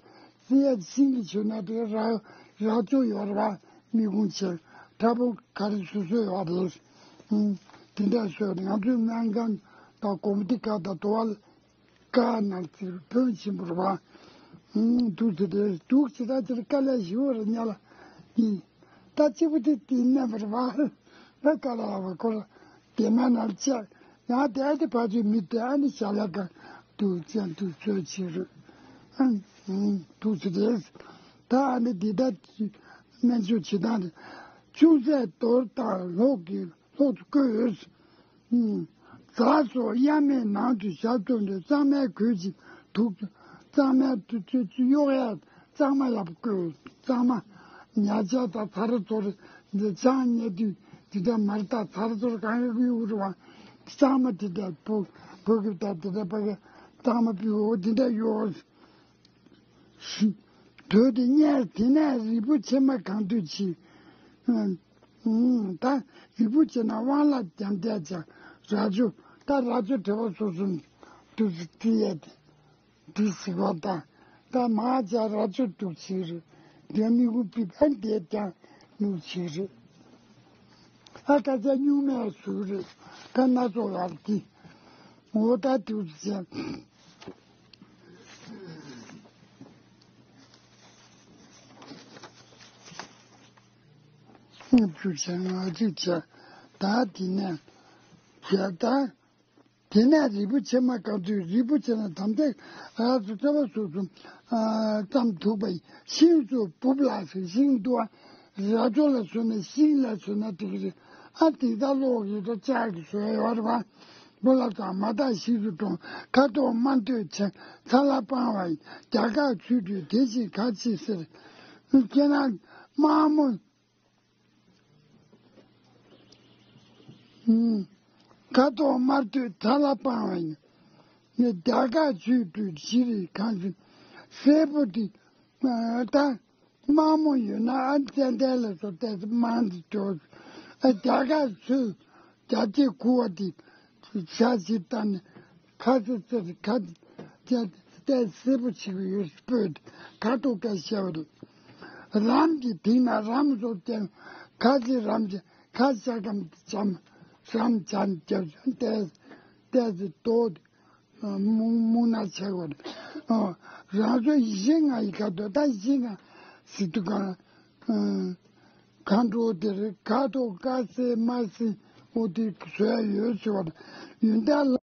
རྩི་ཡ་ཤིང་གི་ཆུ་ན་དེ་ར་ར་ཅོ་ཡོད་རེད་བ། སྨི་གུང་ཆེ་ཕྲ་པོ་ག་རེ་སོ་སོ་ཡོད་རེད། ཨུམ། དེ་འདྲ་བཟོས་ནས་ང་ཚོའི་སྨན་ཁང་དང་དགོན་སྡེ་ཁག་དང་དོ་བ་ཀ་ནང་ཚིག་ཕོན་ཆེན་པོ་རེད་བ། ཨུམ། འདུག་ཟེར་དེ་འདུག་ཟེར། ད་དེར་དཀའ་ལས་ཞིག་རེད་ཉ་ལ་ཡིན། ད་གཅིག་པུ་དེ་དེ་མེད་པར་བ། ད་དཀའ་ལས་བ་ཁོ་ར་དེ་མ་ནར་བཅག་ཡང་དེ་ཨ་དེ་ཕ་ཚོའི་མི་དེ་ཨ་ནི་ཞྭ་ལ་ཀ་དུ་ཅན་དུ་ཚོད་ཆེ་རུ་ཨ་དུ་ཚོད་རེད། ད་ཨ་ནི་འདི་ད་སྨན་བཅོས་བྱེད་སྟངས་དེ་ཅུང་ཟད་དོར་དང་ལྷོག་གི་ལྷོག་ཏུ་བཀོད། ཛ་སོགས་གཡའ་མེད་ནང་དུ་ཞབས་བཙུགས་ནས་གཙང་མའི་གོས་ཀྱིས་དུག་གཙང་མའི་དུ་ཚོད་གཡོག་ཡ་གཙང་མ་ཡག་པོ་བཀོལ། གཙང་མ་ཉ་ཆ་དང་ཚ་ར་ཚོར་འདི་ཆང་ཉལ་དུས་འདི་འདྲ་མར་དང་ཚ་ར་ཚོར་གང་ཡག་གཡུག་རུ་བ་གཙང་མ་འདི་འདྲ་བུ་བུ་གི་ད་འདི་འདྲ་པ་གི་གཙང་མ་བུ་འོ་འདི་འདྲ་གཡོག་དོད་དེ་གཉེར། དེ་ནས་རིལ་བུ་ཕྱེ་མ་གང་འདོད་ཅི། ད་རིལ་བུ་ཕྱེ་ན་དབང་ལ་རྒྱབ་འདས་ཀྱང་ར་ཅོ། ད་ར་ཅོ་བྲེ་བ་སོ་སོ་འདུག་ཅི་ཡ་དེ་འདི་ཟིག་བ་དང་། ད་མ་ཅ་ར་ཅོ་འདུག་ཅི་རེད། དེ་མི་གུ་པི་ཕན་དེ་ཀྱང་འདུག་ཅི་རེད། ཨ་ད་ཅ་སྨྱུག་མའི་ཟུག་རེད། ད་སྣ་ཚོགས་ཡར་གྱི་ངོ་ད་འདུག་ཅི། ལྔ་བཅུ་བྱས། ལྔ་བཅུ་བྱས། ད་དེ་ནས་བྱས་ད། དེ་ནས་རིལ་བུ་ཕྱེ་མ་གང་དུས་རིལ་བུ་ཕྱེ་ན་དམ་ཚིག་ར་སུ་ཚ་བ་སུ་སུ་ཙམ་འདུག་པ་ཡིན། ཤིང་སུ་སྦུབ་ལ་ཟེར་ཤིང་འདུག་ཨ། ར་ཅོ་ལ་བཟོས་ན་ཤིང་ལ་བཟོས་ན་འགྲིག་གི་རེད། ཨ་དེ་ད་ལོག་ཡོད་ད་ལྕགས་ཀྱི་བཟོས་ཡོད་རེད་བ། སྦུབ་ལ་དང་མ་དག་ཤིང་སུ་གྲོང་ཁ་དོག་དམར་འདོད་ཆེ་ཚ་ལ་སྤང་བ་ཡིན། རྒྱ་གར་ཆོས་སྤྲུལ་དེ་བཞིན་ག་ཅི་ཟེར། ཁྱེད་རང་དམར་མོ། ཁ་དོག་དམར་འདོད་ཚ་ལ་སྤང་བ་ཡིན། ངས་རྒྱ་གར་ཆོས་སྤྲུལ་ཞི་རི་གང་ཞིག་སེར་པོ་དེ་ད་དམར་མོ་ཡོད་ན་ཨ་ཙན་དན་ལ་སོགས་ཏེ་དམར་འདི་འགྲོ། རྒྱ་གར་ཆོས་རྒྱ་སྐྱེད་ཁུ་བ་དེ་ཤ་ཞིག་བཏང་ནས། ཁ་ཚེ་ཚེ་ཁ་ཚེ་ཏེ་སེར་པོ་ཆེ་བའི་ཡོད་སྤོས་ཁ་དོག་སྐད་བཤད་པ་རེད། རམ་གྱི་དེང་ན་རམ་བཟོ་བསྟན། ཁ་ཚེ་རམ་གྱི་ཁ་ཤ་སྐམ་ཅམ་རམ་ཅམ་རྒྱབ་ཏེ་ཏེ་ཏེ་ཏོ་མུང་མུང་ན་ཆེ་བ་རེད། རང་ཚོ་ཡིད་བཞིན་ང་ཡི་ཁ་དོག་ད་ཡིད་བཞིན་ང་སི་ཏུ་གང་། མཁའ་འགྲོ་དེར་ཁ་དོག་དཀར་སེར་དམར་སེར་འོ་དེ་བཟོས་ཡོད་ཟེར་བ་ཡོན་ཏན་ལ།